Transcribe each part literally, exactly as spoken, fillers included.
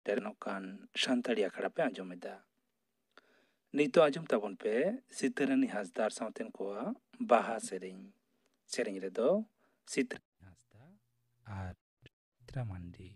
ᱴᱮᱨᱮᱱᱚᱜ ᱠᱟᱱ ᱥᱟᱱᱛᱟᱲᱤ ᱟᱠᱷᱲᱟ ᱯᱮ ᱟᱸᱡᱚᱢ ᱮᱫᱟ᱾ ᱱᱤᱛᱚᱜ ᱟᱸᱡᱚᱢ ᱛᱟᱵᱚᱱ ᱯᱮ ᱥᱤᱛᱟᱹᱨᱟᱹᱱᱤ ᱦᱟᱸᱥᱫᱟ ᱟᱨ ᱥᱟᱶᱛᱮᱱ ᱠᱚᱣᱟᱜ ᱵᱟᱦᱟ ᱥᱮᱨᱮᱧ᱾ ᱥᱮᱨᱮᱧ ᱨᱮᱫᱚ ᱥᱤᱛᱟᱹᱨᱟᱹᱱᱤ ᱦᱟᱸᱥᱫᱟ ᱟᱨ ᱪᱤᱛᱨᱟ ᱢᱟᱱᱰᱤ᱾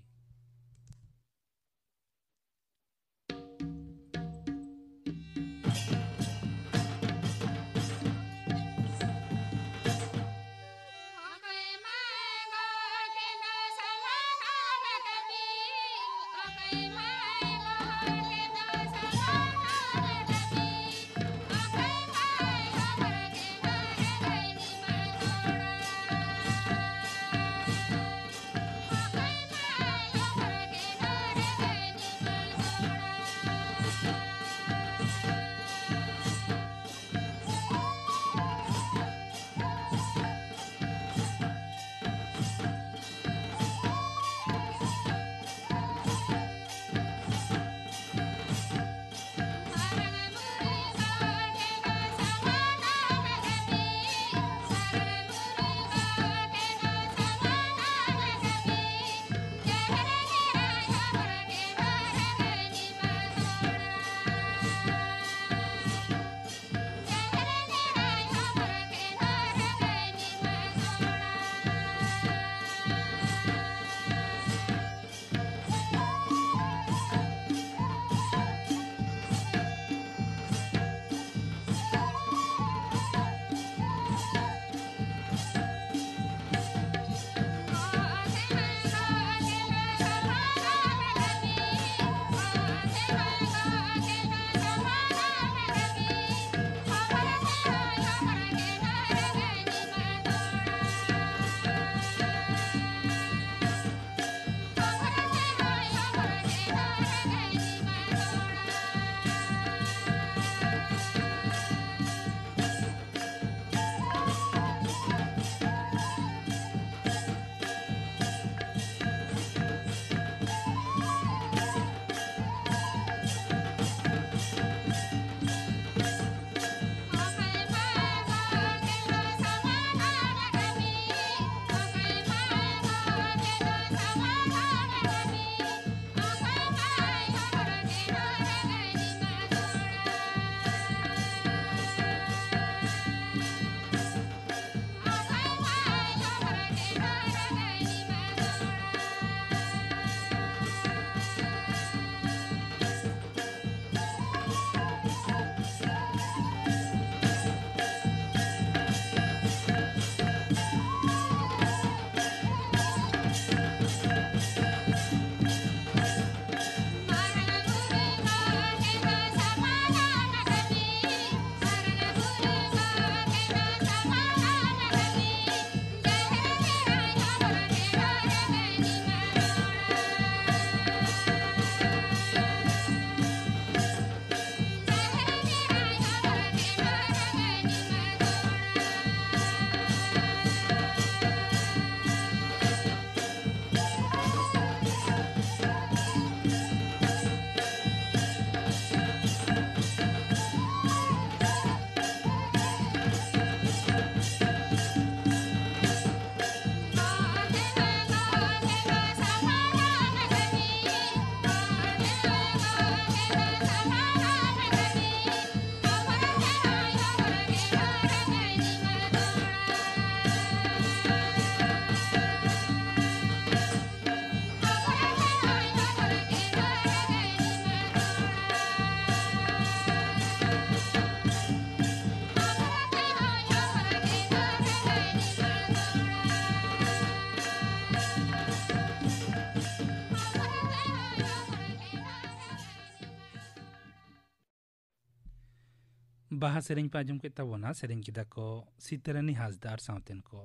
ᱵᱟᱦᱟ ᱥᱮᱨᱮᱧ ᱯᱮ ᱟᱸᱡᱚᱢ ᱠᱮᱫ ᱛᱟᱵᱚᱱᱟ᱾ ᱥᱮᱨᱮᱧ ᱠᱮᱫᱟ ᱠᱚ ᱥᱤᱛᱟᱹᱨᱟᱹᱱᱤ ᱦᱟᱸᱥᱫᱟ ᱟᱨ ᱥᱟᱶᱛᱮᱱ ᱠᱚ᱾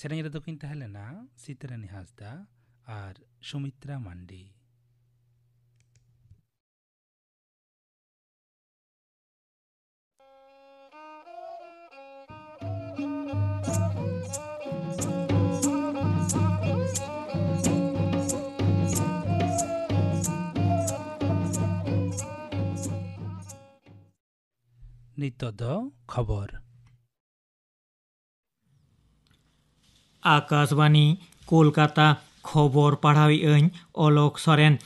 ᱥᱮᱨᱮᱧ ᱨᱮᱫᱚ ᱠᱤᱱ ᱛᱟᱦᱮᱸ ᱞᱮᱱᱟ ᱥᱤᱛᱟᱹᱨᱟᱹᱱᱤ ᱦᱟᱸᱥᱫᱟ ᱟᱨ ᱥᱩᱢᱤᱛᱨᱟ ᱢᱟᱱᱰᱤ᱾ ᱱᱤᱛᱚᱜ ᱫᱚ ᱠᱷᱚᱵᱚᱨ᱾ ᱟᱠᱟᱥᱵᱟᱱᱤ, ᱠᱳᱞᱠᱟᱛᱟ᱾ ᱠᱷᱚᱵᱚᱨ ᱯᱟᱲᱦᱟᱣᱤᱡ ᱟᱹᱧ ᱚᱞᱚᱠ ᱥᱚᱨᱮᱱ᱾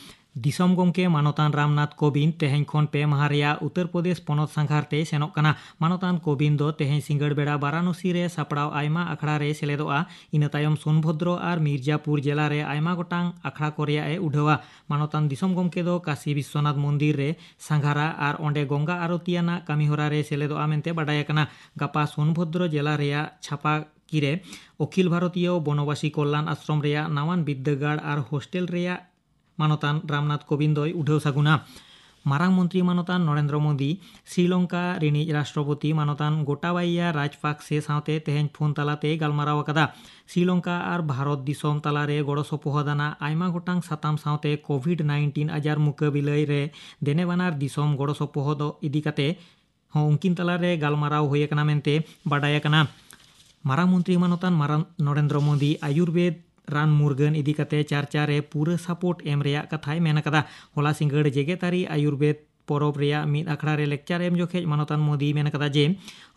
ᱫᱤᱥᱚᱢ ᱜᱚᱢᱠᱮ ᱢᱟᱱᱚᱛᱟᱱ ᱨᱟᱢᱱᱟᱛᱷ ᱠᱳᱵᱤᱱᱫᱽ ᱛᱮᱦᱮᱧ ᱠᱷᱚᱱ ᱯᱮ ᱢᱟᱦᱟ ᱨᱮᱭᱟᱜ ᱩᱛᱛᱚᱨ ᱯᱨᱚᱫᱮᱥ ᱯᱚᱱᱚᱛ ᱥᱟᱸᱜᱷᱟᱨ ᱛᱮᱭ ᱥᱮᱱᱚᱜ ᱠᱟᱱᱟ᱾ ᱢᱟᱱᱚᱛᱟᱱ ᱠᱳᱵᱤᱱᱫᱽ ᱫᱚ ᱛᱮᱦᱮᱧ ᱥᱤᱸᱜᱟᱹᱲ ᱵᱮᱲᱟ ᱵᱟᱨᱟᱱᱚᱥᱤ ᱨᱮ ᱥᱟᱯᱲᱟᱣ ᱟᱭᱢᱟ ᱟᱠᱷᱲᱟ ᱨᱮᱭ ᱥᱮᱞᱮᱫᱚᱜᱼᱟ᱾ ᱤᱱᱟᱹ ᱛᱟᱭᱚᱢ ᱥᱳᱱᱵᱷᱚᱫᱨᱚ ᱟᱨ ᱢᱤᱨᱡᱟᱯᱩᱨ ᱡᱮᱞᱟ ᱨᱮ ᱟᱭᱢᱟ ᱜᱚᱴᱟᱝ ᱟᱠᱷᱲᱟ ᱠᱚ ᱨᱮᱭᱟᱜ ᱮ ᱩᱰᱷᱟᱹᱣᱟ᱾ ᱢᱟᱱᱚᱛᱟᱱ ᱫᱤᱥᱚᱢ ᱜᱚᱢᱠᱮ ᱫᱚ ᱠᱟᱥᱤ ᱵᱤᱥᱥᱚᱱᱟᱛᱷ ᱢᱚᱱᱫᱤᱨ ᱨᱮ ᱥᱟᱸᱜᱷᱟᱨᱟ ᱟᱨ ᱚᱸᱰᱮ ᱜᱚᱝᱜᱟ ᱟᱨᱚᱛᱤ ᱟᱱᱟᱜ ᱠᱟᱹᱢᱤᱦᱚᱨᱟ ᱨᱮ ᱥᱮᱞᱮᱫᱚᱜᱼᱟ ᱢᱮᱱᱛᱮ ᱵᱟᱰᱟᱭ ᱟᱠᱟᱱᱟ᱾ ᱜᱟᱯᱟ ᱥᱳᱱᱵᱷᱚᱫᱨᱚ ᱡᱮᱞᱟ ᱨᱮᱭᱟᱜ ᱪᱷᱟᱯᱟᱠᱤ ᱨᱮ ᱚᱠᱷᱤᱞ ᱵᱷᱟᱨᱚᱛᱤᱭᱚ ᱵᱚᱱᱚᱵᱟᱥᱤ ᱠᱚᱞᱞᱟᱱ ᱟᱥᱨᱚᱢ ᱨᱮᱭᱟᱜ ᱱᱟᱣᱟᱱ ᱵᱤᱨᱫᱟᱹᱜᱟᱲ ᱟᱨ ᱦᱳᱥᱴᱮᱞ ᱨᱮᱭᱟᱜ ᱢᱟᱱᱚᱛᱟᱱ ᱨᱟᱢᱱᱟᱛᱷ ᱠᱳᱵᱤᱱᱫᱽ ᱫᱚᱭ ᱩᱰᱷᱟᱹᱣ ᱥᱟᱹᱜᱩᱱᱟ᱾ ᱢᱟᱨᱟᱝ ᱢᱚᱱᱛᱨᱤ ᱢᱟᱱᱚᱛᱟᱱ ᱱᱚᱨᱮᱱᱫᱨᱚ ᱢᱳᱫᱤ ᱥᱨᱤᱞᱚᱝᱠᱟ ᱨᱤᱱᱤᱡ ᱨᱟᱥᱴᱨᱚᱯᱚᱛᱤ ᱢᱟᱱᱚᱛᱟᱱ ᱜᱳᱴᱟᱵᱟᱭᱭᱟ ᱨᱟᱡᱽᱯᱟᱠᱥᱮ ᱥᱟᱶᱛᱮ ᱛᱮᱦᱮᱧ ᱯᱷᱳᱱ ᱛᱟᱞᱟᱛᱮᱭ ᱜᱟᱞᱢᱟᱨᱟᱣ ᱟᱠᱟᱫᱟ᱾ ᱥᱨᱤᱞᱚᱝᱠᱟ ᱟᱨ ᱵᱷᱟᱨᱚᱛ ᱫᱤᱥᱚᱢ ᱛᱟᱞᱟᱨᱮ ᱜᱚᱲᱚ ᱥᱚᱯᱚᱦᱚᱫ ᱟᱱᱟᱜ ᱟᱭᱢᱟ ᱜᱚᱴᱟᱝ ᱥᱟᱛᱟᱢ ᱥᱟᱶᱛᱮ ᱠᱳᱵᱷᱤᱰ ᱱᱟᱭᱤᱱᱴᱤᱱ ᱟᱡᱟᱨ ᱢᱩᱠᱟᱹᱵᱤᱞᱟᱹᱭ ᱨᱮ ᱫᱮᱱᱮ ᱵᱟᱱᱟᱨ ᱫᱤᱥᱚᱢ ᱜᱚᱲᱚ ᱥᱚᱯᱚᱦᱚᱫ ᱤᱫᱤ ᱠᱟᱛᱮ ᱦᱚᱸ ᱩᱱᱠᱤᱱ ᱛᱟᱞᱟᱨᱮ ᱜᱟᱞᱢᱟᱨᱟᱣ ᱦᱩᱭ ᱟᱠᱟᱱᱟ ᱢᱮᱱᱛᱮ ᱵᱟᱰᱟᱭ ᱟᱠᱟᱱᱟ᱾ ᱢᱟᱨᱟᱝ ᱢᱚᱱᱛᱨᱤ ᱢᱟᱱᱚᱛᱟᱱ ᱢᱟᱨᱟᱝ ᱱᱚᱨᱮᱱᱫᱨᱚ ᱢᱳᱫᱤ ᱟᱭᱩᱨᱵᱮᱫ ᱨᱟᱱ ᱢᱩᱨᱜᱟᱹᱱ ᱤᱫᱤ ᱠᱟᱛᱮ ᱪᱟᱨᱪᱟ ᱨᱮ ᱯᱩᱨᱟᱹ ᱥᱟᱯᱳᱨᱴ ᱮᱢ ᱨᱮᱭᱟᱜ ᱠᱟᱛᱷᱟᱭ ᱢᱮᱱ ᱟᱠᱟᱫᱟ᱾ ᱦᱚᱞᱟ ᱥᱤᱸᱜᱟᱹᱲ ᱡᱮᱜᱮᱛᱟᱹᱨᱤ ᱟᱭᱩᱨᱵᱮᱫ ᱯᱚᱨᱚᱵᱽ ᱨᱮᱭᱟᱜ ᱢᱤᱫ ᱟᱠᱷᱲᱟ ᱨᱮ ᱞᱮᱠᱪᱟᱨ ᱮᱢ ᱡᱚᱠᱷᱮᱡ ᱢᱟᱱᱚᱛᱟᱱ ᱢᱳᱫᱤᱭ ᱢᱮᱱ ᱟᱠᱟᱫᱟ ᱡᱮ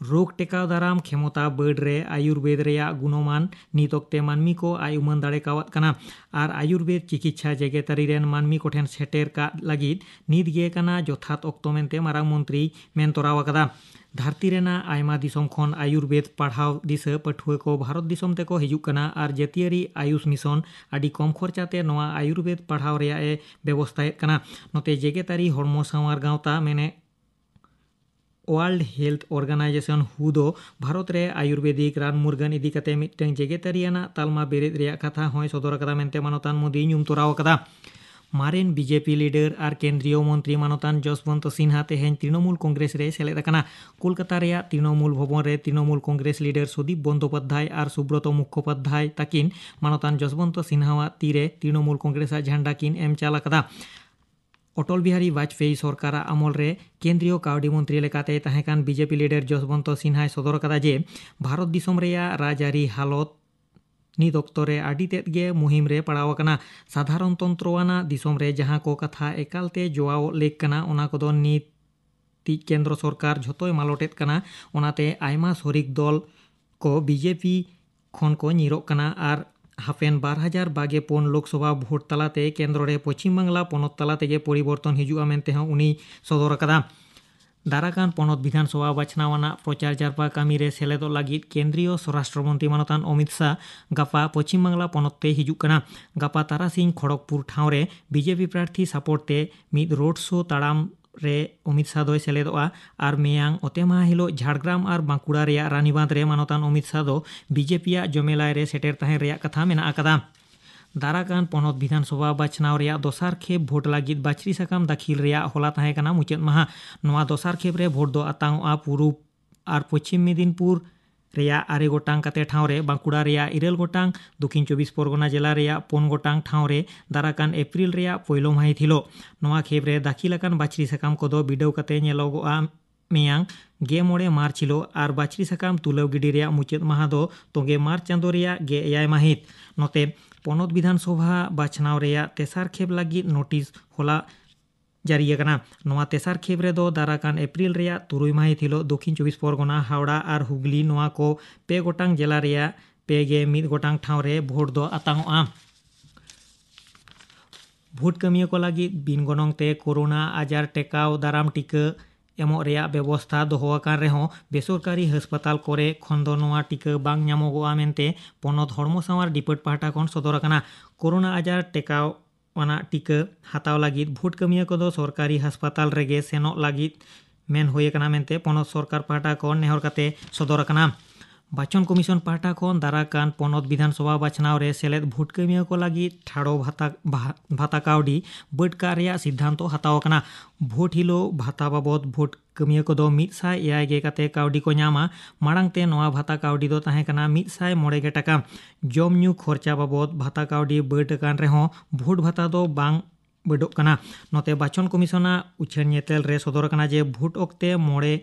ᱨᱳᱜᱽ ᱴᱮᱠᱟᱣ ᱫᱟᱨᱟᱢ ᱠᱷᱮᱢᱚᱛᱟ ᱵᱟᱹᱰ ᱨᱮ ᱟᱭᱩᱨᱵᱮᱫ ᱨᱮᱭᱟᱜ ᱜᱩᱱᱚᱢᱟᱱ ᱱᱤᱛ ᱚᱠᱛᱮ ᱢᱟᱹᱱᱢᱤ ᱠᱚ ᱟᱭ ᱩᱢᱟᱹᱱ ᱫᱟᱲᱮ ᱠᱟᱣᱟᱫ ᱠᱟᱱᱟ ᱟᱨ ᱟᱭᱩᱨᱵᱮᱫ ᱪᱤᱠᱤᱛᱥᱟ ᱡᱮᱜᱮᱛᱟᱹᱨᱤ ᱨᱮᱱ ᱢᱟᱹᱱᱢᱤ ᱠᱚᱴᱷᱮᱱ ᱥᱮᱴᱮᱨ ᱠᱟᱜ ᱞᱟᱹᱜᱤᱫ ᱱᱤᱛ ᱜᱮ ᱠᱟᱱᱟ ᱡᱚᱛᱷᱟᱛ ᱚᱠᱛᱚ ᱢᱮᱱᱛᱮ ᱢᱟᱨᱟᱝ ᱢᱚᱱᱛᱨᱤᱭ ᱢᱮᱱ ᱛᱚᱨᱟᱣ ᱟᱠᱟᱫᱟ᱾ ᱫᱷᱟᱹᱨᱛᱤ ᱨᱮᱱᱟᱜ ᱟᱭᱢᱟ ᱫᱤᱥᱚᱢ ᱠᱷᱚᱱ ᱟᱭᱩᱨᱵᱮᱫ ᱯᱟᱲᱦᱟᱣ ᱫᱤᱥᱟᱹ ᱯᱟᱹᱴᱷᱩᱣᱟᱹ ᱠᱚ ᱵᱷᱟᱨᱚᱛ ᱫᱤᱥᱚᱢ ᱛᱮᱠᱚ ᱦᱤᱡᱩᱜ ᱠᱟᱱᱟ ᱟᱨ ᱡᱟᱹᱛᱤᱭᱟᱹᱨᱤ ᱟᱭᱩᱥ ᱢᱤᱥᱚᱱ ᱟᱹᱰᱤ ᱠᱚᱢ ᱠᱷᱚᱨᱪᱟ ᱛᱮ ᱱᱚᱣᱟ ᱟᱭᱩᱨᱵᱮᱫ ᱯᱟᱲᱦᱟᱣ ᱨᱮᱭᱟᱜ ᱮ ᱵᱮᱵᱚᱥᱛᱷᱟᱭᱮᱫ ᱠᱟᱱᱟ᱾ ᱱᱚᱛᱮ ᱡᱮᱜᱮᱛᱟᱹᱨᱤ ᱦᱚᱲᱢᱚ ᱥᱟᱶᱟᱨ ᱜᱟᱶᱛᱟ ᱢᱮᱱᱮ World Health Organization, ᱦᱩ ᱫᱚ ᱵᱷᱟᱨᱚᱛ ᱨᱮ ᱟᱭᱩᱨᱵᱮᱫᱤᱠ ᱨᱟᱱ ᱢᱩᱨᱜᱟᱹᱱ ᱤᱫᱤ ᱠᱟᱛᱮ ᱢᱤᱫᱴᱟᱝ ᱡᱮᱜᱮᱛᱟᱹᱨᱤ ᱟᱱᱟᱜ ᱛᱟᱞᱢᱟ ᱵᱮᱨᱮᱫ ᱨᱮᱭᱟᱜ ᱠᱟᱛᱷᱟ ᱦᱚᱸᱭ ᱥᱚᱫᱚᱨ ᱟᱠᱟᱫᱟ ᱢᱮᱱᱛᱮ ᱢᱟᱱᱚᱛᱟᱱ ᱢᱳᱫᱤᱭ ᱧᱩᱢ ᱛᱚᱨᱟᱣ ᱟᱠᱟᱫᱟ᱾ ᱢᱟᱨᱮᱱ ᱵᱤᱡᱮᱯᱤ ᱞᱤᱰᱟᱨ ᱟᱨ ᱠᱮᱱᱫᱨᱤᱭᱚ ᱢᱚᱱᱛᱨᱤ ᱢᱟᱱᱚᱛᱟᱱ ᱡᱚᱥᱵᱚᱱᱛ ᱥᱤᱱᱦᱟ ᱛᱮᱦᱮᱧ ᱛᱨᱤᱱᱚᱢᱩᱞ ᱠᱚᱝᱜᱨᱮᱥ ᱨᱮᱭ ᱥᱮᱞᱮᱫ ᱟᱠᱟᱱᱟ᱾ ᱠᱳᱞᱠᱟᱛᱟ ᱨᱮᱭᱟᱜ ᱛᱨᱤᱱᱚᱢᱩᱞ ᱵᱷᱚᱵᱚᱱ ᱨᱮ ᱛᱨᱤᱱᱚᱢᱩᱞ ᱠᱚᱝᱜᱨᱮᱥ ᱞᱤᱰᱟᱨ ᱥᱩᱫᱤᱯ ᱵᱚᱱᱫᱳᱯᱟᱫᱽᱫᱷᱟᱭ ᱟᱨ ᱥᱩᱵᱨᱚᱛᱚ ᱢᱩᱠᱷᱳᱯᱟᱫᱽᱫᱷᱟᱭ ᱛᱟᱹᱠᱤᱱ ᱢᱟᱱᱚᱛᱟᱱ ᱡᱚᱥᱵᱚᱱᱛ ᱥᱤᱱᱦᱟᱣᱟᱜ ᱛᱤᱨᱮ ᱛᱨᱤᱱᱚᱢᱩᱞ ᱠᱚᱝᱜᱨᱮᱥᱟᱜ ᱡᱷᱟᱱᱰᱟ ᱠᱤᱱ ᱮᱢ ᱪᱟᱞ ᱟᱠᱟᱫᱟ᱾ ᱚᱴᱚᱞ ᱵᱤᱦᱟᱨᱤ ᱵᱟᱡᱽᱯᱮᱭᱤ ᱥᱚᱨᱠᱟᱨᱟᱜ ᱟᱢᱚᱞ ᱨᱮ ᱠᱮᱱᱫᱨᱤᱭᱚ ᱠᱟᱹᱣᱰᱤ ᱢᱚᱱᱛᱨᱤ ᱞᱮᱠᱟᱛᱮᱭ ᱛᱟᱦᱮᱸ ᱠᱟᱱ ᱵᱤᱡᱮᱯᱤ ᱞᱤᱰᱟᱨ ᱡᱚᱥᱵᱚᱱᱛ ᱥᱤᱱᱦᱟᱭ ᱥᱚᱫᱚᱨ ᱟᱠᱟᱫᱟ ᱡᱮ ᱵᱷᱟᱨᱚᱛ ᱫᱤᱥᱚᱢ ᱨᱮᱭᱟᱜ ᱨᱟᱡᱽᱟᱹᱨᱤ ᱦᱟᱞᱚᱛ ᱱᱤᱛ ᱚᱠᱛᱚ ᱨᱮ ᱟᱹᱰᱤ ᱛᱮᱫ ᱜᱮ ᱢᱩᱦᱤᱢ ᱨᱮ ᱯᱟᱲᱟᱣ ᱟᱠᱟᱱᱟ᱾ ᱥᱟᱫᱷᱟᱨᱚᱱ ᱛᱚᱱᱛᱨᱚ ᱟᱱᱟᱜ ᱫᱤᱥᱚᱢ ᱨᱮ ᱡᱟᱦᱟᱸ ᱠᱚ ᱠᱟᱛᱷᱟ ᱮᱠᱟᱞ ᱛᱮ ᱡᱚᱣᱟᱣᱚᱜ ᱞᱮᱠ ᱠᱟᱱᱟ, ᱚᱱᱟ ᱠᱚᱫᱚ ᱱᱤᱛᱤᱡ ᱠᱮᱱᱫᱨᱚ ᱥᱚᱨᱠᱟᱨ ᱡᱷᱚᱛᱚᱭ ᱢᱟᱞᱚᱴᱮᱫ ᱠᱟᱱᱟ᱾ ᱚᱱᱟᱛᱮ ᱟᱭᱢᱟ ᱥᱚᱨᱤᱠ ᱫᱚᱞ ᱠᱚ ᱵᱤᱡᱮᱯᱤ ᱠᱷᱚᱱ ᱠᱚ ᱧᱤᱨᱚᱜ ᱠᱟᱱᱟ ᱟᱨ ᱦᱟᱯᱮᱱ ᱵᱟᱨ ᱦᱟᱡᱟᱨ ᱵᱟᱜᱮ ᱯᱩᱱ ᱞᱳᱠᱥᱚᱵᱷᱟ ᱵᱷᱳᱴ ᱛᱟᱞᱟᱛᱮ ᱠᱮᱱᱫᱨᱚ ᱨᱮ ᱯᱚᱪᱷᱤᱢ ᱵᱟᱝᱞᱟ ᱯᱚᱱᱚᱛ ᱛᱟᱞᱟ ᱛᱮᱜᱮ ᱯᱚᱨᱤᱵᱚᱨᱛᱚᱱ ᱦᱤᱡᱩᱜᱼᱟ ᱢᱮᱱᱛᱮ ᱦᱚᱸ ᱩᱱᱤᱭ ᱥᱚᱫᱚᱨ ᱟᱠᱟᱫᱟ᱾ ᱫᱟᱨᱟᱠᱟᱱ ᱯᱚᱱᱚᱛ ᱵᱤᱫᱷᱟᱱ ᱥᱚᱵᱷᱟ ᱵᱟᱪᱷᱱᱟᱣ ᱟᱱᱟᱜ ᱯᱨᱚᱪᱟᱨ ᱡᱟᱨᱯᱟ ᱠᱟᱹᱢᱤ ᱨᱮ ᱥᱮᱞᱮᱫᱚᱜ ᱞᱟᱹᱜᱤᱫ ᱠᱮᱱᱫᱨᱤᱭᱚ ᱥᱚᱨᱟᱥᱴᱨᱚ ᱢᱚᱱᱛᱨᱤ ᱢᱟᱱᱚᱛᱟᱱ ᱚᱢᱤᱛ ᱥᱟᱦ ᱜᱟᱯᱟ ᱯᱚᱪᱷᱤᱢ ᱵᱟᱝᱞᱟ ᱯᱚᱱᱚᱛ ᱛᱮᱭ ᱦᱤᱡᱩᱜ ᱠᱟᱱᱟ᱾ ᱜᱟᱯᱟ ᱛᱟᱨᱟᱥᱤᱧ ᱠᱷᱚᱲᱚᱜᱽᱯᱩᱨ ᱴᱷᱟᱶ ᱨᱮ ᱵᱤᱡᱮᱯᱤ ᱯᱨᱟᱨᱛᱷᱤ ᱥᱟᱯᱚᱨᱴ ᱛᱮ ᱢᱤᱫ ᱨᱳᱰ ᱥᱳ ᱛᱟᱲᱟᱢ ᱨᱮ ᱚᱢᱤᱛ ᱥᱟᱦ ᱫᱚᱭ ᱥᱮᱞᱮᱫᱚᱜᱼᱟ ᱟᱨ ᱢᱮᱭᱟᱝ ᱚᱛᱮ ᱢᱟᱦᱟ ᱦᱤᱞᱳᱜ ᱡᱷᱟᱲᱜᱨᱟᱢ ᱟᱨ ᱵᱟᱸᱠᱩᱲᱟ ᱨᱮᱭᱟᱜ ᱨᱟᱱᱤᱵᱟᱸᱫᱷ ᱨᱮ ᱢᱟᱱᱚᱛᱟᱱ ᱚᱢᱤᱛ ᱥᱟᱦ ᱫᱚ ᱵᱤᱡᱮᱯᱤᱭᱟᱜ ᱡᱚᱢᱮᱞᱟᱭ ᱨᱮ ᱥᱮᱴᱮᱨ ᱛᱟᱦᱮᱱ ᱨᱮᱭᱟᱜ ᱠᱟᱛᱷᱟ ᱢᱮᱱᱟᱜ ᱟᱠᱟᱫᱟ᱾ ᱫᱟᱨᱟᱠᱟᱱ ᱯᱚᱱᱚᱛ ᱵᱤᱫᱷᱟᱱ ᱥᱚᱵᱷᱟ ᱵᱟᱪᱷᱱᱟᱣ ᱨᱮᱭᱟᱜ ᱫᱚᱥᱟᱨ ᱠᱷᱮᱯ ᱵᱷᱳᱴ ᱞᱟᱹᱜᱤᱫ ᱵᱟᱪᱷᱨᱤ ᱥᱟᱠᱟᱢ ᱫᱟᱹᱠᱷᱤᱞ ᱨᱮᱭᱟᱜ ᱦᱚᱞᱟ ᱛᱟᱦᱮᱸ ᱠᱟᱱᱟ ᱢᱩᱪᱟᱹᱫ ᱢᱟᱦᱟ᱾ ᱱᱚᱣᱟ ᱫᱚᱥᱟᱨ ᱠᱷᱮᱯ ᱨᱮ ᱵᱷᱳᱴ ᱫᱚ ᱟᱛᱟᱝᱚᱜᱼᱟ ᱯᱩᱨᱩᱵ ᱟᱨ ᱯᱚᱪᱷᱤᱢ ᱢᱮᱫᱤᱱᱯᱩᱨ ᱨᱮᱭᱟᱜ ᱟᱨᱮ ᱜᱚᱴᱟᱝ ᱠᱟᱛᱮ ᱴᱷᱟᱶ ᱨᱮ, ᱵᱟᱸᱠᱩᱲᱟ ᱨᱮᱭᱟᱜ ᱤᱨᱟᱹᱞ ᱜᱚᱴᱟᱝ, ᱫᱚᱠᱷᱤᱱ ᱪᱚᱵᱵᱤᱥ ᱯᱚᱨᱜᱚᱱᱟ ᱡᱮᱞᱟ ᱨᱮᱭᱟᱜ ᱯᱩᱱ ᱜᱚᱴᱟᱝ ᱴᱷᱟᱶ ᱨᱮ ᱫᱟᱨᱟᱠᱟᱱ ᱮᱯᱨᱤᱞ ᱨᱮᱭᱟᱜ ᱯᱳᱭᱞᱳ ᱢᱟᱹᱦᱤᱛ ᱦᱤᱞᱳᱜ᱾ ᱱᱚᱣᱟ ᱠᱷᱮᱯ ᱨᱮ ᱫᱟᱹᱠᱷᱤᱞ ᱟᱠᱟᱱ ᱵᱟᱪᱷᱨᱤ ᱥᱟᱠᱟᱢ ᱠᱚᱫᱚ ᱵᱤᱰᱟᱹᱣ ᱠᱟᱛᱮ ᱧᱮᱞᱚᱜᱚᱜᱼᱟ ᱢᱮᱭᱟᱝ ᱜᱮ ᱢᱚᱬᱮ ᱢᱟᱨᱪ ᱦᱤᱞᱳᱜ ᱟᱨ ᱵᱟᱪᱷᱨᱤ ᱥᱟᱠᱟᱢ ᱛᱩᱞᱟᱹᱣ ᱜᱤᱰᱤ ᱨᱮᱭᱟᱜ ᱢᱩᱪᱟᱹᱫ ᱢᱟᱦᱟ ᱫᱚ ᱛᱚᱸᱜᱮ ᱢᱟᱨᱪ ᱪᱟᱸᱫᱳ ᱨᱮᱭᱟᱜ ᱜᱮ ᱮᱭᱟᱭ ᱢᱟᱹᱦᱤᱛ᱾ ᱱᱚᱛᱮ, ᱯᱚᱱᱚᱛ ᱵᱤᱫᱷᱟᱱ ᱥᱚᱵᱷᱟ ᱵᱟᱪᱷᱱᱟᱣ ᱨᱮᱭᱟᱜ ᱛᱮᱥᱟᱨ ᱠᱷᱮᱯ ᱞᱟᱹᱜᱤᱫ ᱱᱳᱴᱤᱥ ᱦᱚᱞᱟ ᱡᱟᱹᱨᱤ ᱟᱠᱟᱱᱟ᱾ ᱱᱚᱣᱟ ᱛᱮᱥᱟᱨ ᱠᱷᱮᱯ ᱨᱮᱫᱚ ᱫᱟᱨᱟᱠᱟᱱ ᱮᱯᱨᱤᱞ ᱨᱮᱭᱟᱜ ᱛᱩᱨᱩᱭ ᱢᱟᱹᱦᱤᱛ ᱦᱤᱞᱳᱜ ᱫᱚᱠᱷᱤᱱ ᱪᱚᱵᱵᱤᱥ ᱯᱚᱨᱜᱚᱱᱟ, ᱦᱟᱣᱲᱟ ᱟᱨ ᱦᱩᱜᱽᱞᱤ, ᱱᱚᱣᱟ ᱠᱚ ᱯᱮ ᱜᱚᱴᱟᱝ ᱡᱮᱞᱟ ᱨᱮᱭᱟᱜ ᱯᱮ ᱜᱮ ᱢᱤᱫ ᱜᱚᱴᱟᱝ ᱴᱷᱟᱶ ᱨᱮ ᱵᱷᱳᱴ ᱫᱚ ᱟᱛᱟᱝᱚᱜᱼᱟ᱾ ᱵᱷᱳᱴ ᱠᱟᱹᱢᱤᱭᱟᱹ ᱠᱚ ᱞᱟᱹᱜᱤᱫ ᱵᱤᱱ ᱜᱚᱱᱚᱝ ᱛᱮ ᱠᱳᱨᱳᱱᱟ ᱟᱡᱟᱨ ᱴᱮᱠᱟᱣ ᱫᱟᱨᱟᱢ ᱴᱤᱠᱟᱹ ᱮᱢᱚᱜ ᱨᱮᱭᱟᱜ ᱵᱮᱵᱚᱥᱛᱷᱟ ᱫᱚᱦᱚ ᱟᱠᱟᱱ ᱨᱮᱦᱚᱸ, ᱵᱮᱥᱚᱨᱠᱟᱨᱤ ᱦᱟᱥᱯᱟᱛᱟᱞ ᱠᱚᱨᱮ ᱠᱷᱚᱱ ᱫᱚ ᱱᱚᱣᱟ ᱴᱤᱠᱟᱹ ᱵᱟᱝ ᱧᱟᱢᱚᱜᱚᱜᱼᱟ ᱢᱮᱱᱛᱮ ᱯᱚᱱᱚᱛ ᱦᱚᱲᱢᱚ ᱥᱟᱶᱟᱨ ᱰᱤᱯᱟᱨᱴ ᱯᱟᱦᱴᱟ ᱠᱷᱚᱱ ᱥᱚᱫᱚᱨ ᱟᱠᱟᱱᱟ᱾ ᱠᱳᱨᱳᱱᱟ ᱟᱡᱟᱨ ᱴᱮᱠᱟᱣ ᱟᱱᱟᱜ ᱴᱤᱠᱟᱹ ᱦᱟᱛᱟᱣ ᱞᱟᱹᱜᱤᱫ ᱵᱷᱳᱴ ᱠᱟᱹᱢᱤᱭᱟᱹ ᱠᱚᱫᱚ ᱥᱚᱨᱠᱟᱨᱤ ᱦᱟᱥᱯᱟᱛᱟᱞ ᱨᱮᱜᱮ ᱥᱮᱱᱚᱜ ᱞᱟᱹᱜᱤᱫ ᱢᱮᱱ ᱦᱩᱭ ᱟᱠᱟᱱᱟ ᱢᱮᱱᱛᱮ ᱯᱚᱱᱚᱛ ᱥᱚᱨᱠᱟᱨ ᱯᱟᱦᱴᱟ ᱠᱷᱚᱱ ᱱᱮᱦᱚᱨ ᱠᱟᱛᱮ ᱥᱚᱫᱚᱨ ᱟᱠᱟᱱᱟ᱾ ᱵᱟᱪᱷᱚᱱ ᱠᱚᱢᱤᱥᱚᱱ ᱯᱟᱦᱴᱟ ᱠᱷᱚᱱ ᱫᱟᱨᱟ ᱠᱟᱱ ᱯᱚᱱᱚᱛ ᱵᱤᱫᱷᱟᱱ ᱥᱚᱵᱷᱟ ᱵᱟᱪᱷᱱᱟᱣ ᱨᱮ ᱥᱮᱞᱮᱫ ᱵᱷᱳᱴ ᱠᱟᱹᱢᱤᱭᱟᱹ ᱠᱚ ᱞᱟᱹᱜᱤᱫ ᱴᱷᱟᱲᱚ ᱵᱷᱟᱛᱟ, ᱵᱷᱟ-, ᱵᱷᱟᱛᱟ ᱠᱟᱹᱣᱰᱤ ᱵᱟᱹᱰ ᱠᱟᱜ ᱨᱮᱭᱟᱜ ᱥᱤᱫᱽᱫᱷᱟᱱᱛᱚ ᱦᱟᱛᱟᱣ ᱟᱠᱟᱱᱟ᱾ ᱵᱷᱳᱴ ᱦᱤᱞᱳᱜ ᱵᱷᱟᱛᱟ ᱵᱟᱵᱚᱫ ᱵᱷᱳᱴ ᱠᱟᱹᱢᱤᱭᱟᱹ ᱠᱚᱫᱚ ᱢᱤᱫ ᱥᱟᱭ ᱮᱭᱟᱭ ᱜᱮ ᱠᱟᱛᱮ ᱠᱟᱹᱣᱰᱤ ᱠᱚ ᱧᱟᱢᱟ᱾ ᱢᱟᱲᱟᱝ ᱛᱮ ᱱᱚᱣᱟ ᱵᱷᱟᱛᱟ ᱠᱟᱹᱣᱰᱤ ᱫᱚ ᱛᱟᱦᱮᱸ ᱠᱟᱱᱟ ᱢᱤᱫ ᱥᱟᱭ ᱢᱚᱬᱮ ᱜᱮ ᱴᱟᱠᱟ᱾ ᱡᱚᱢ ᱧᱩ ᱠᱷᱚᱨᱪᱟ ᱵᱟᱵᱚᱫ ᱵᱷᱟᱛᱟ ᱠᱟᱹᱣᱰᱤ ᱵᱟᱹᱰ ᱟᱠᱟᱱ ᱨᱮᱦᱚᱸ ᱵᱷᱳᱴ ᱵᱷᱟᱛᱟ ᱫᱚ ᱵᱟᱝ ᱵᱟᱹᱰᱚᱜ ᱠᱟᱱᱟ᱾ ᱱᱚᱛᱮ ᱵᱟᱪᱷᱚᱱ ᱠᱚᱢᱤᱥᱚᱱᱟᱜ ᱩᱪᱷᱟᱹᱱ ᱧᱮᱛᱮᱞ ᱨᱮ ᱥᱚᱫᱚᱨ ᱟᱠᱟᱱᱟ ᱡᱮ ᱵᱷᱳᱴ ᱚᱠᱛᱮ ᱢᱚᱬᱮ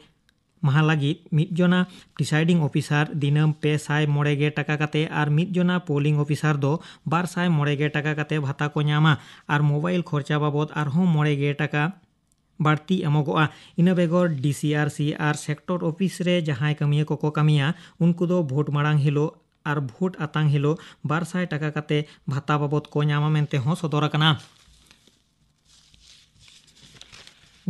ᱢᱟᱦᱟ ᱞᱟᱹᱜᱤᱫ ᱢᱤᱫ ᱡᱚᱱᱟ presiding officer ᱫᱤᱱᱟᱹᱢ ᱯᱮ ᱥᱟᱭ ᱢᱚᱬᱮ ᱜᱮ ᱴᱟᱠᱟ ᱠᱟᱛᱮ ᱟᱨ ᱢᱤᱫ ᱡᱚᱱᱟ polling officer ᱫᱚ ᱵᱟᱨ ᱥᱟᱭ ᱢᱚᱬᱮ ᱜᱮ ᱴᱟᱠᱟ ᱠᱟᱛᱮ ᱵᱷᱟᱛᱟ ᱠᱚ ᱧᱟᱢᱟ ᱟᱨ mobile ᱠᱷᱚᱨᱪᱟ ᱵᱟᱵᱚᱫ ᱟᱨᱦᱚᱸ ᱢᱚᱬᱮ ᱜᱮ ᱴᱟᱠᱟ ᱵᱟᱹᱲᱛᱤ ᱮᱢᱚᱜᱚᱜᱼᱟ᱾ ᱤᱱᱟᱹ ᱵᱮᱜᱚᱨ D C R C ᱟᱨ sector office ᱨᱮ ᱡᱟᱦᱟᱸᱭ ᱠᱟᱹᱢᱤᱭᱟᱹ ᱠᱚᱠᱚ ᱠᱟᱹᱢᱤᱭᱟ, ᱩᱱᱠᱩ ᱫᱚ ᱵᱷᱳᱴ ᱢᱟᱲᱟᱝ ᱦᱤᱞᱳᱜ ᱟᱨ ᱵᱷᱳᱴ ᱟᱛᱟᱝ ᱦᱤᱞᱳᱜ ᱵᱟᱨ ᱥᱟᱭ ᱴᱟᱠᱟ ᱠᱟᱛᱮ ᱵᱷᱟᱛᱟ ᱵᱟᱵᱚᱫ ᱠᱚ ᱧᱟᱢᱟ ᱢᱮᱱᱛᱮ ᱦᱚᱸ ᱥᱚᱫᱚᱨ ᱟᱠᱟᱱᱟ᱾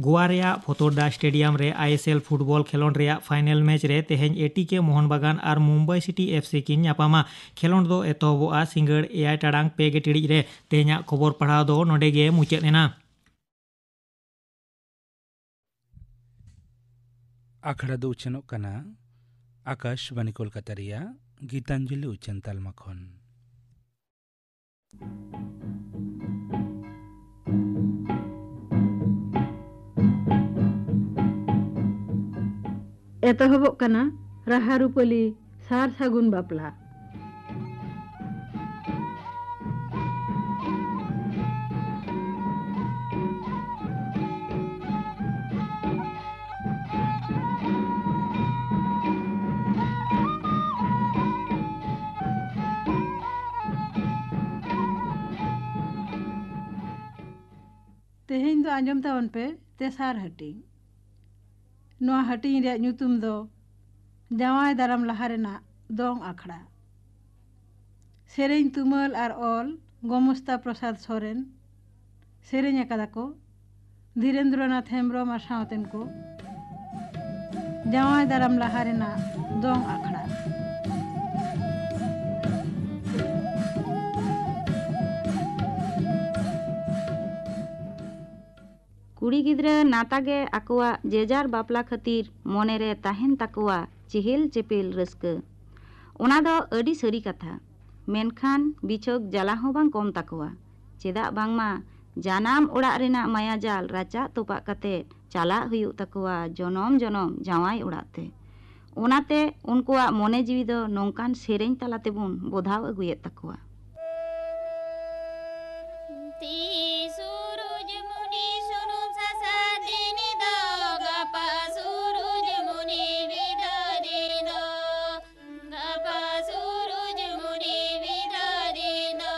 ᱜᱳᱣᱟ ᱨᱮᱭᱟᱜ ᱯᱷᱚᱛᱚᱨᱰᱟ stadium ᱨᱮ I S L football ᱠᱷᱮᱞᱚᱸᱰ ᱨᱮᱭᱟᱜ final match ᱨᱮ ᱛᱮᱦᱮᱧ A T K ᱢᱳᱦᱚᱱ ᱵᱟᱜᱟᱱ ᱟᱨ ᱢᱩᱢᱵᱟᱭ ᱥᱤᱴᱤ F C ᱠᱤᱱ ᱧᱟᱯᱟᱢᱟ᱾ ᱠᱷᱮᱞᱚᱸᱰ ᱫᱚ ᱮᱛᱚᱦᱚᱵᱚᱜᱼᱟ ᱥᱤᱸᱜᱟᱹᱲ ᱮᱭᱟᱭ ᱴᱟᱲᱟᱝ ᱯᱮ ᱜᱮ ᱴᱤᱲᱤᱡ ᱨᱮ᱾ ᱛᱮᱦᱮᱧᱟᱜ ᱠᱷᱚᱵᱚᱨ ᱯᱟᱲᱦᱟᱣ ᱫᱚ ᱱᱚᱰᱮ ᱜᱮ ᱢᱩᱪᱟᱹᱫ ᱮᱱᱟ᱾ ᱟᱠᱷᱲᱟ ᱫᱚ ᱩᱪᱷᱟᱹᱱᱚᱜ ᱠᱟᱱᱟ ᱟᱠᱟᱥᱵᱟᱱᱤ ᱠᱳᱞᱠᱟᱛᱟ ᱨᱮᱭᱟᱜ ᱜᱤᱛᱟᱧᱡᱚᱞᱤ ᱩᱪᱷᱟᱹᱱ ᱛᱟᱞᱢᱟ ᱠᱷᱚᱱ᱾ ᱮᱛᱚᱦᱚᱵᱚᱜ ᱠᱟᱱᱟ ᱨᱟᱦᱟ ᱨᱩᱯᱟᱹᱞᱤ ᱥᱟᱨ ᱥᱟᱹᱜᱩᱱ ᱵᱟᱯᱞᱟ᱾ ᱛᱮᱦᱮᱧ ᱫᱚ ᱟᱸᱡᱚᱢ ᱛᱟᱵᱚᱱ ᱯᱮ ᱛᱮᱥᱟᱨ ᱦᱟᱹᱴᱤᱧ᱾ ᱱᱚᱣᱟ ᱦᱟᱹᱴᱤᱧ ᱨᱮᱭᱟᱜ ᱧᱩᱛᱩᱢ ᱫᱚ ᱡᱟᱶᱟᱭ ᱫᱟᱨᱟᱢ ᱞᱟᱦᱟ ᱨᱮᱱᱟᱜ ᱫᱚᱝ ᱟᱠᱷᱲᱟ᱾ ᱥᱮᱨᱮᱧ ᱛᱩᱢᱟᱹᱞ ᱟᱨ ᱚᱞ ᱜᱚᱢᱚᱥᱛᱟ ᱯᱨᱚᱥᱟᱫᱽ ᱥᱚᱨᱮᱱ᱾ ᱥᱮᱨᱮᱧ ᱟᱠᱟᱫᱟ ᱠᱚ ᱫᱷᱤᱨᱮᱱᱫᱨᱚᱱᱟᱛᱷ ᱦᱮᱢᱵᱨᱚᱢ ᱟᱨ ᱥᱟᱶᱛᱮᱱ ᱠᱚ᱾ ᱡᱟᱶᱟᱭ ᱫᱟᱨᱟᱢ ᱞᱟᱦᱟ ᱨᱮᱱᱟᱜ ᱫᱚᱝ ᱟᱠᱷᱲᱟ᱾ ᱠᱩᱲᱤ ᱜᱤᱫᱽᱨᱟᱹ ᱱᱟᱛᱟ ᱜᱮ ᱟᱠᱚᱣᱟᱜ ᱡᱮᱡᱟᱨ ᱵᱟᱯᱞᱟ ᱠᱷᱟᱹᱛᱤᱨ ᱢᱚᱱᱮ ᱨᱮ ᱛᱟᱦᱮᱱ ᱛᱟᱠᱚᱣᱟ ᱪᱮᱦᱮᱞ ᱪᱮᱯᱮᱞ ᱨᱟᱹᱥᱠᱟᱹ᱾ ᱚᱱᱟ ᱫᱚ ᱟᱹᱰᱤ ᱥᱟᱹᱨᱤ ᱠᱟᱛᱷᱟ᱾ ᱢᱮᱱᱠᱷᱟᱱ ᱵᱤᱪᱷᱚᱠ ᱡᱟᱞᱟ ᱦᱚᱸ ᱵᱟᱝ ᱠᱚᱢ ᱛᱟᱠᱚᱣᱟ᱾ ᱪᱮᱫᱟᱜ ᱵᱟᱝᱢᱟ ᱡᱟᱱᱟᱢ ᱚᱲᱟᱜ ᱨᱮᱱᱟᱜ ᱢᱟᱭᱟ ᱡᱟᱞ ᱨᱟᱪᱟᱜ ᱛᱚᱯᱟᱜ ᱠᱟᱛᱮ ᱪᱟᱞᱟᱜ ᱦᱩᱭᱩᱜ ᱛᱟᱠᱚᱣᱟ ᱡᱚᱱᱚᱢ ᱡᱚᱱᱚᱢ ᱡᱟᱶᱟᱭ ᱚᱲᱟᱜ ᱛᱮ᱾ ᱚᱱᱟᱛᱮ ᱩᱱᱠᱩᱣᱟᱜ ᱢᱚᱱᱮ ᱡᱤᱣᱤ ᱫᱚ ᱱᱚᱝᱠᱟᱱ ᱥᱮᱨᱮᱧ ᱛᱟᱞᱟ ᱛᱮᱵᱚᱱ ᱵᱚᱫᱷᱟᱣ ᱟᱹᱜᱩᱭᱮᱫ ᱛᱟᱠᱚᱣᱟ᱾ ᱛᱤ ᱥᱩᱨᱩᱡ ᱢᱩᱱᱤ ᱥᱩᱱᱩᱢ ᱥᱟᱥᱟᱝ ᱫᱤᱱ ᱫᱚ, ᱜᱟᱯᱟ ᱥᱩᱨᱩᱡ ᱢᱩᱱᱤ ᱵᱤᱫᱟᱹ ᱫᱤᱱ ᱫᱚ, ᱜᱟᱯᱟ ᱥᱩᱨᱩᱡ ᱢᱩᱱᱤ ᱵᱤᱫᱟᱹ ᱫᱤᱱ ᱫᱚ᱾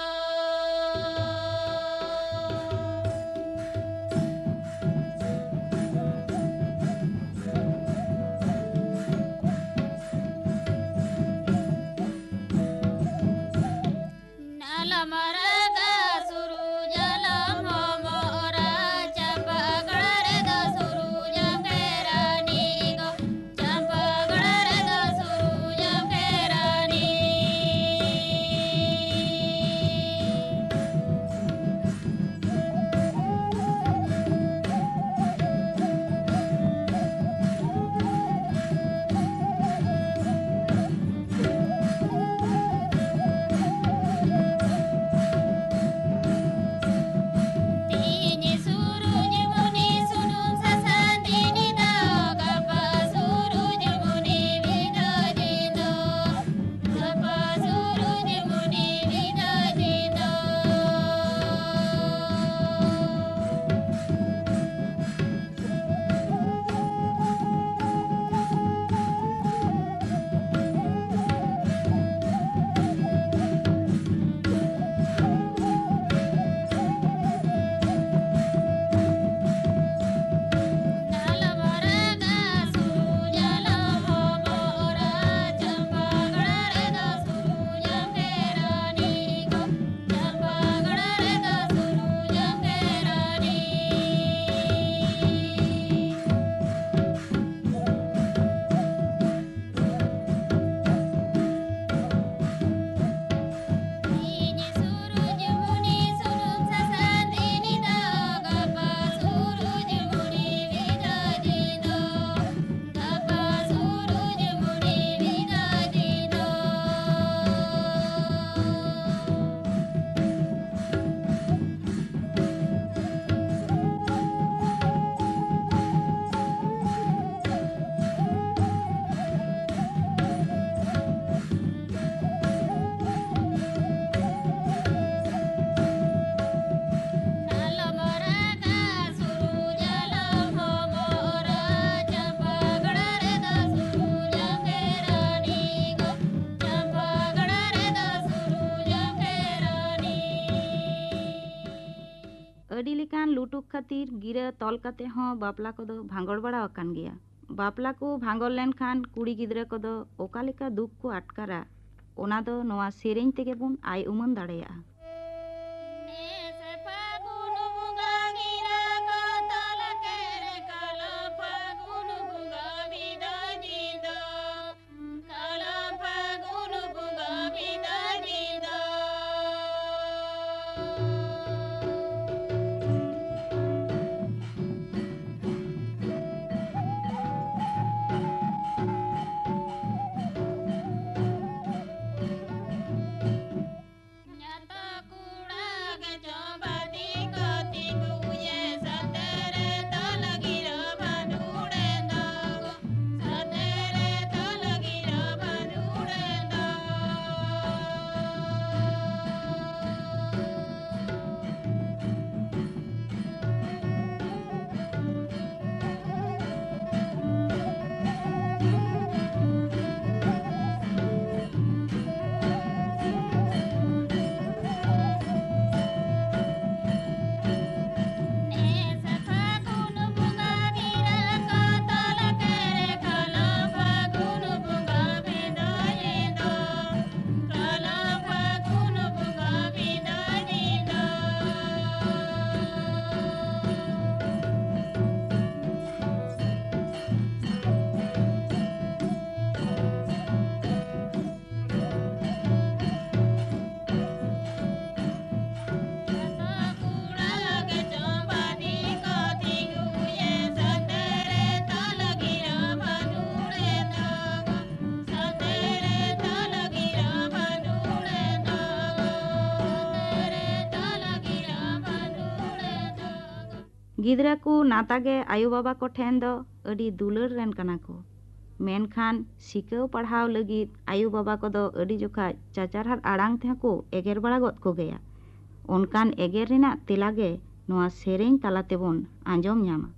ᱫᱩᱠ ᱠᱷᱟᱹᱛᱤᱨ ᱜᱤᱨᱟᱹ ᱛᱚᱞ ᱠᱟᱛᱮ ᱦᱚᱸ ᱵᱟᱯᱞᱟ ᱠᱚᱫᱚ ᱵᱷᱟᱸᱜᱚᱲ ᱵᱟᱲᱟ ᱟᱠᱟᱱ ᱜᱮᱭᱟ᱾ ᱵᱟᱯᱞᱟ ᱠᱚ ᱵᱷᱟᱸᱜᱚᱲ ᱞᱮᱱᱠᱷᱟᱱ ᱠᱩᱲᱤ ᱜᱤᱫᱽᱨᱟᱹ ᱠᱚᱫᱚ ᱚᱠᱟ ᱞᱮᱠᱟ ᱫᱩᱠ ᱠᱚ ᱟᱴᱠᱟᱨᱟ, ᱚᱱᱟ ᱫᱚ ᱱᱚᱣᱟ ᱥᱮᱨᱮᱧ ᱛᱮᱜᱮ ᱵᱚᱱ ᱟᱭ ᱩᱢᱟᱹᱱ ᱫᱟᱲᱮᱭᱟᱜᱼᱟ᱾ ᱜᱤᱫᱽᱨᱟᱹ ᱠᱚ ᱱᱟᱛᱟ ᱜᱮ ᱟᱭᱳ ᱵᱟᱵᱟ ᱠᱚ ᱴᱷᱮᱱ ᱫᱚ ᱟᱹᱰᱤ ᱫᱩᱞᱟᱹᱲ ᱨᱮᱱ ᱠᱟᱱᱟ ᱠᱚ᱾ ᱢᱮᱱᱠᱷᱟᱱ ᱥᱤᱠᱟᱹᱣ ᱯᱟᱲᱦᱟᱣ ᱞᱟᱹᱜᱤᱫ ᱟᱭᱳ ᱵᱟᱵᱟ ᱠᱚᱫᱚ ᱟᱹᱰᱤ ᱡᱚᱠᱷᱟᱡ ᱪᱟᱪᱟᱨᱦᱟᱫ ᱟᱲᱟᱝ ᱛᱮᱦᱚᱸ ᱠᱚ ᱮᱜᱮᱨ ᱵᱟᱲᱟ ᱜᱚᱫ ᱠᱚᱜᱮᱭᱟ᱾ ᱚᱱᱠᱟᱱ ᱮᱜᱮᱨ ᱨᱮᱱᱟᱜ ᱛᱮᱞᱟ ᱜᱮ ᱱᱚᱣᱟ ᱥᱮᱨᱮᱧ ᱛᱟᱞᱟ ᱛᱮᱵᱚᱱ ᱟᱸᱡᱚᱢ ᱧᱟᱢᱟ᱾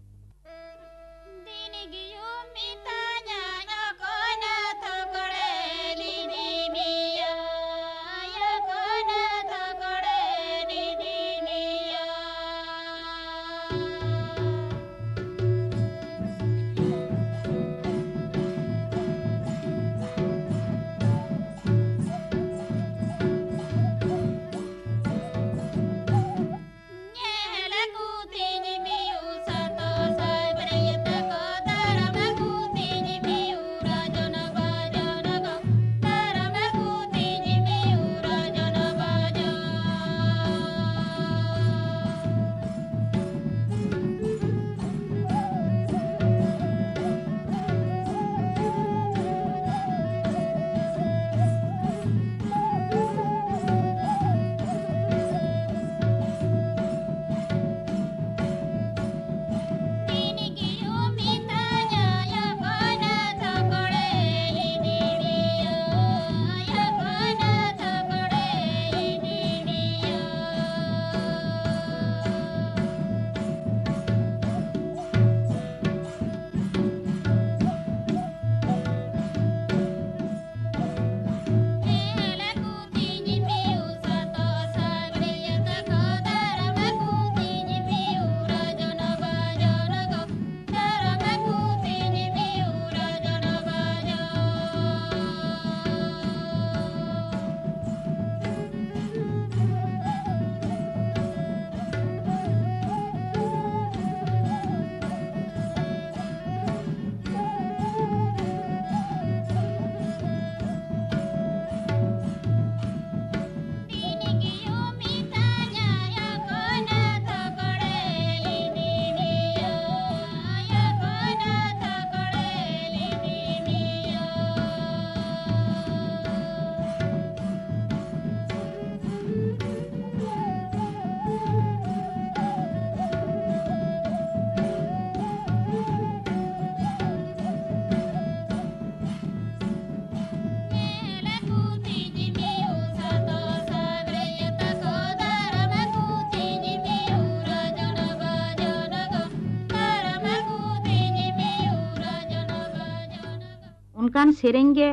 ᱚᱱᱠᱟᱱ ᱥᱮᱨᱮᱧ ᱜᱮ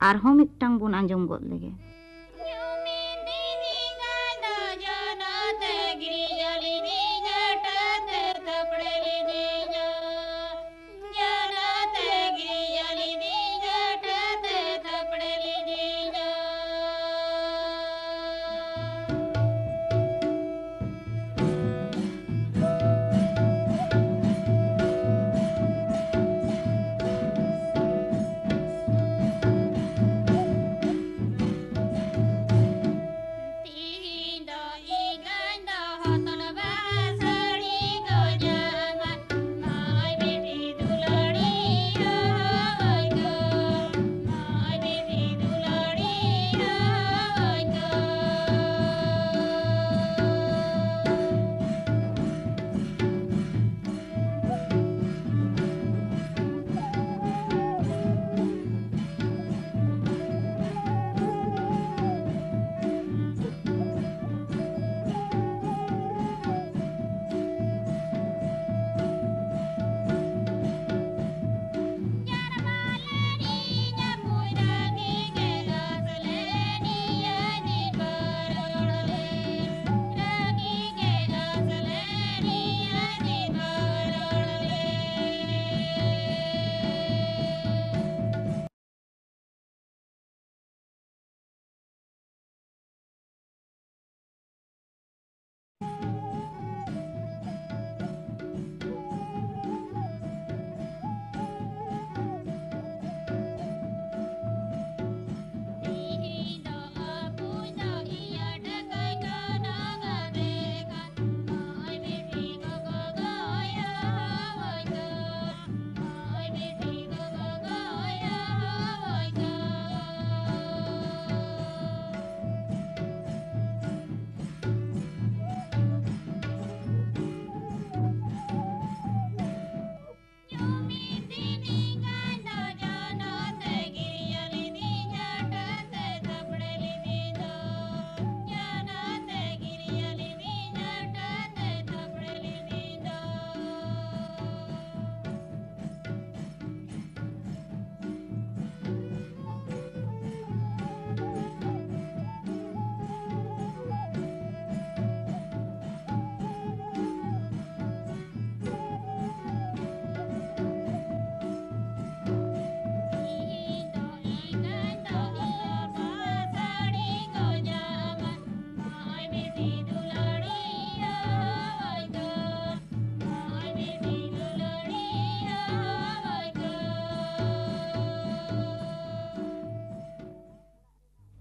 ᱟᱨᱦᱚᱸ ᱢᱤᱫᱴᱟᱝ ᱵᱚᱱ ᱟᱸᱡᱚᱢ ᱜᱚᱫ ᱞᱮᱜᱮ᱾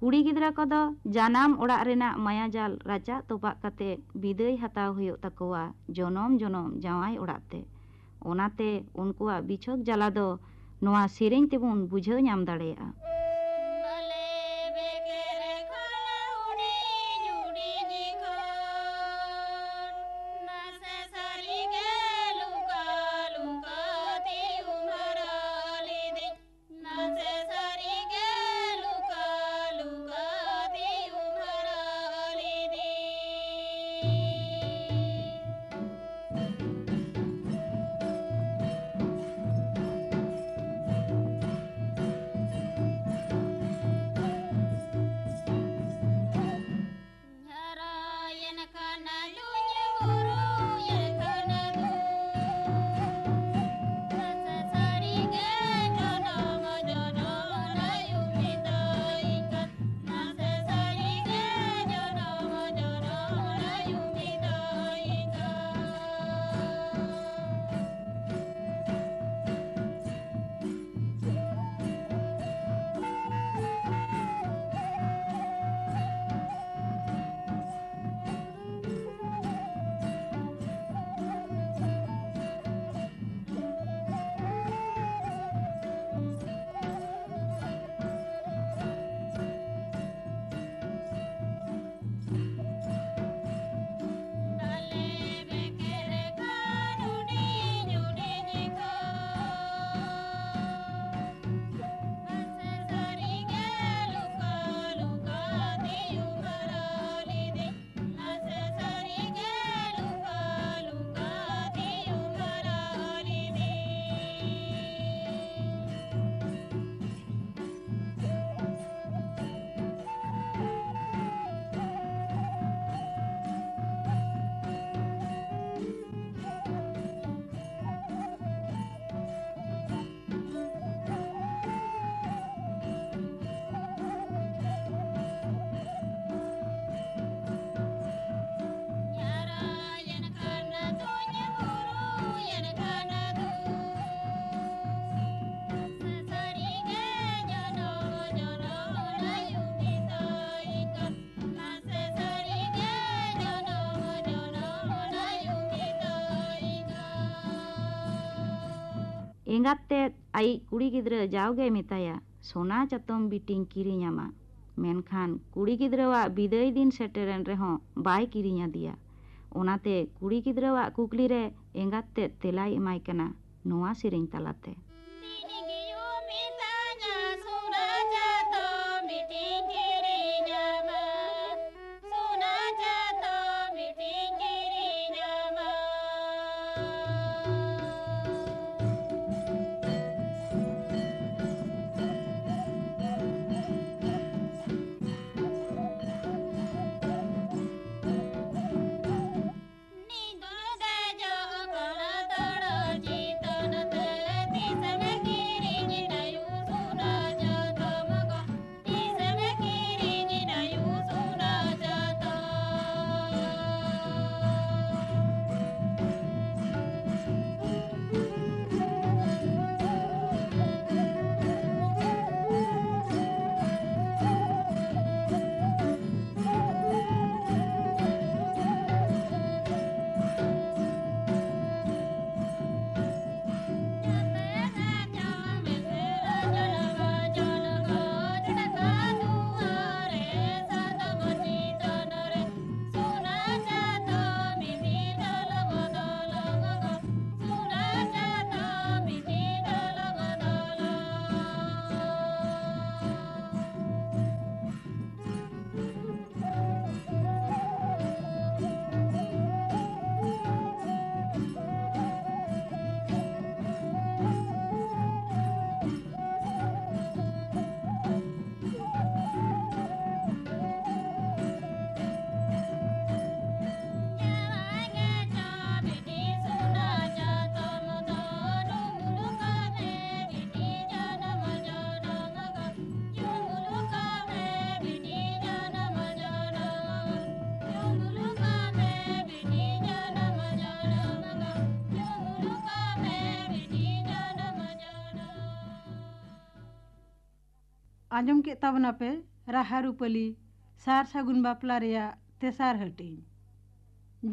ᱠᱩᱲᱤ ᱜᱤᱫᱽᱨᱟᱹ ᱠᱚᱫᱚ ᱡᱟᱱᱟᱢ ᱚᱲᱟᱜ ᱨᱮᱱᱟᱜ ᱢᱟᱭᱟ ᱡᱟᱞ ᱨᱟᱪᱟᱜ ᱛᱚᱯᱟᱜ ᱠᱟᱛᱮ ᱵᱤᱫᱟᱹᱭ ᱦᱟᱛᱟᱣ ᱦᱩᱭᱩᱜ ᱛᱟᱠᱚᱣᱟ ᱡᱚᱱᱚᱢ ᱡᱚᱱᱚᱢ ᱡᱟᱶᱟᱭ ᱚᱲᱟᱜ ᱛᱮ᱾ ᱚᱱᱟᱛᱮ ᱩᱱᱠᱩᱣᱟᱜ ᱵᱤᱪᱷᱳᱠ ᱡᱟᱞᱟ ᱫᱚ ᱱᱚᱣᱟ ᱥᱮᱨᱮᱧ ᱛᱮᱵᱚᱱ ᱵᱩᱡᱷᱟᱹᱣ ᱧᱟᱢ ᱫᱟᱲᱮᱭᱟᱜᱼᱟ᱾ ᱮᱸᱜᱟᱛ ᱛᱮᱫ ᱟᱭᱤᱡ ᱠᱩᱲᱤ ᱜᱤᱫᱽᱨᱟᱹ ᱡᱟᱣᱜᱮ ᱢᱮᱛᱟᱭᱟ, "ᱥᱚᱱᱟ ᱪᱟᱛᱚᱢ ᱵᱤᱴᱤᱧ ᱠᱤᱨᱤᱧᱟᱢᱟ", ᱢᱮᱱᱠᱷᱟᱱ ᱠᱩᱲᱤ ᱜᱤᱫᱽᱨᱟᱹᱣᱟᱜ ᱵᱤᱫᱟᱹᱭ ᱫᱤᱱ ᱥᱮᱴᱮᱨᱮᱱ ᱨᱮᱦᱚᱸ ᱵᱟᱭ ᱠᱤᱨᱤᱧ ᱟᱫᱮᱭᱟ᱾ ᱚᱱᱟᱛᱮ ᱠᱩᱲᱤ ᱜᱤᱫᱽᱨᱟᱹᱣᱟᱜ ᱠᱩᱠᱞᱤ ᱨᱮ ᱮᱸᱜᱟᱛ ᱛᱮᱫ ᱛᱮᱞᱟᱭ ᱮᱢᱟᱭ ᱠᱟᱱᱟ ᱱᱚᱣᱟ ᱥᱮᱨᱮᱧ ᱛᱟᱞᱟᱛᱮ᱾ ᱟᱸᱡᱚᱢ ᱠᱮᱫ ᱛᱟᱵᱚᱱᱟ ᱯᱮ ᱨᱟᱦᱟ ᱨᱩᱯᱟᱹᱞᱤ ᱥᱟᱨ ᱥᱟᱹᱜᱩᱱ ᱵᱟᱯᱞᱟ ᱨᱮᱭᱟᱜ ᱛᱮᱥᱟᱨ ᱦᱟᱹᱴᱤᱧ,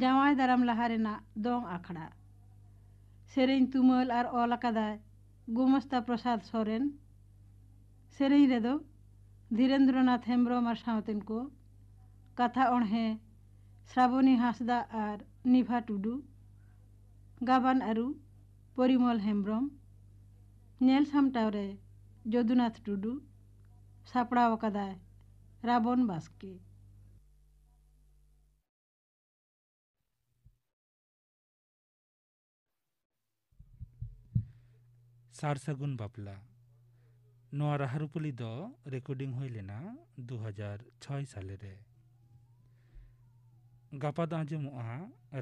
ᱡᱟᱶᱟᱭ ᱫᱟᱨᱟᱢ ᱞᱟᱦᱟ ᱨᱮᱱᱟᱜ ᱫᱚᱝ ᱟᱠᱷᱲᱟ᱾ ᱥᱮᱨᱮᱧ ᱛᱩᱢᱟᱹᱞ ᱟᱨ ᱚᱞ ᱟᱠᱟᱫᱟᱭ ᱜᱳᱢᱚᱥᱛᱟ ᱯᱨᱚᱥᱟᱫᱽ ᱥᱚᱨᱮᱱ᱾ ᱥᱮᱨᱮᱧ ᱨᱮᱫᱚ ᱫᱷᱤᱨᱮᱱᱫᱨᱚᱱᱟᱛᱷ ᱦᱮᱢᱵᱨᱚᱢ ᱟᱨ ᱥᱟᱶᱛᱮᱱ ᱠᱚ᱾ ᱠᱟᱛᱷᱟ ᱚᱬᱦᱮ ᱥᱨᱟᱵᱚᱱᱤ ᱦᱟᱸᱥᱫᱟ ᱟᱨ ᱱᱤᱵᱷᱟ ᱴᱩᱰᱩ᱾ ᱜᱟᱵᱟᱱ ᱟᱹᱨᱩ ᱯᱚᱨᱤᱢᱚᱞ ᱦᱮᱢᱵᱨᱚᱢ᱾ ᱧᱮᱞ ᱥᱟᱢᱴᱟᱣ ᱨᱮ ᱡᱚᱫᱩᱱᱟᱛᱷ ᱴᱩᱰᱩ᱾ ᱥᱟᱯᱲᱟᱣ ᱟᱠᱟᱫᱟᱭ ᱨᱟᱵᱚᱱ ᱵᱟᱥᱠᱮ᱾ ᱥᱟᱨ ᱥᱟᱹᱜᱩᱱ ᱵᱟᱯᱞᱟ᱾ ᱱᱚᱣᱟ ᱨᱟᱦᱟ ᱨᱩᱯᱟᱹᱞᱤ ᱫᱚ ᱨᱮᱠᱚᱨᱰᱤᱝ ᱦᱩᱭ ᱞᱮᱱᱟ ᱫᱩ ᱦᱟᱡᱟᱨ ᱪᱷᱚᱭ ᱥᱟᱞᱮ ᱨᱮ᱾ ᱜᱟᱯᱟ ᱫᱚ ᱟᱸᱡᱚᱢᱚᱜᱼᱟ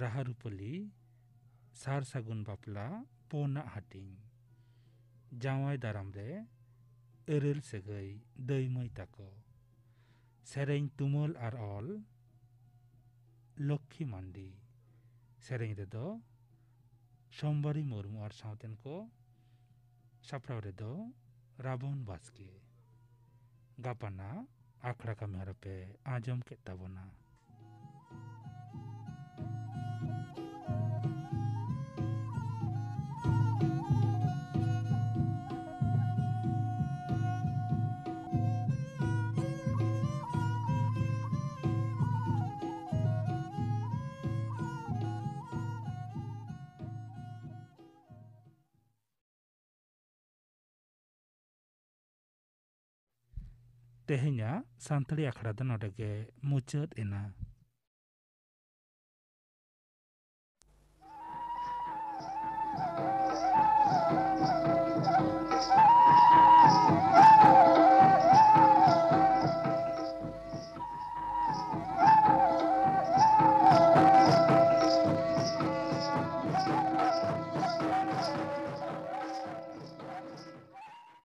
ᱨᱟᱦᱟ ᱨᱩᱯᱟᱹᱞᱤ ᱥᱟᱨ ᱥᱟᱹᱜᱩᱱ ᱵᱟᱯᱞᱟ ᱯᱳᱱᱟᱜ ᱦᱟᱹᱴᱤᱧ᱾ ᱡᱟᱶᱟᱭ ᱫᱟᱨᱟᱢ ᱨᱮ ᱟᱹᱨᱟᱹᱞ ᱥᱟᱹᱜᱟᱹᱭ ᱫᱟᱹᱭ ᱢᱟᱹᱭ ᱛᱟᱠᱚ᱾ ᱥᱮᱨᱮᱧ ᱛᱩᱢᱟᱹᱞ ᱟᱨ ᱚᱞ ᱞᱚᱠᱠᱷᱤ ᱢᱟᱱᱰᱤ᱾ ᱥᱮᱨᱮᱧ ᱨᱮᱫᱚ ᱥᱳᱢᱵᱟᱨᱤ ᱢᱩᱨᱢᱩ ᱟᱨ ᱥᱟᱶᱛᱮᱱ ᱠᱚ᱾ ᱥᱟᱯᱲᱟᱣ ᱨᱮᱫᱚ ᱨᱟᱵᱚᱱ ᱵᱟᱥᱠᱮ᱾ ᱜᱟᱯᱟᱱᱟᱜ ᱟᱠᱷᱲᱟ ᱠᱟᱹᱢᱤ ᱦᱚᱨᱟ ᱯᱮ ᱟᱸᱡᱚᱢ ᱠᱮᱫ ᱛᱟᱵᱚᱱᱟ᱾ ᱛᱮᱦᱮᱧᱟᱜ ᱥᱟᱱᱛᱟᱲᱤ ᱟᱠᱷᱲᱟ ᱫᱚ ᱱᱚᱰᱮ ᱜᱮ ᱢᱩᱪᱟᱹᱫ ᱮᱱᱟ᱾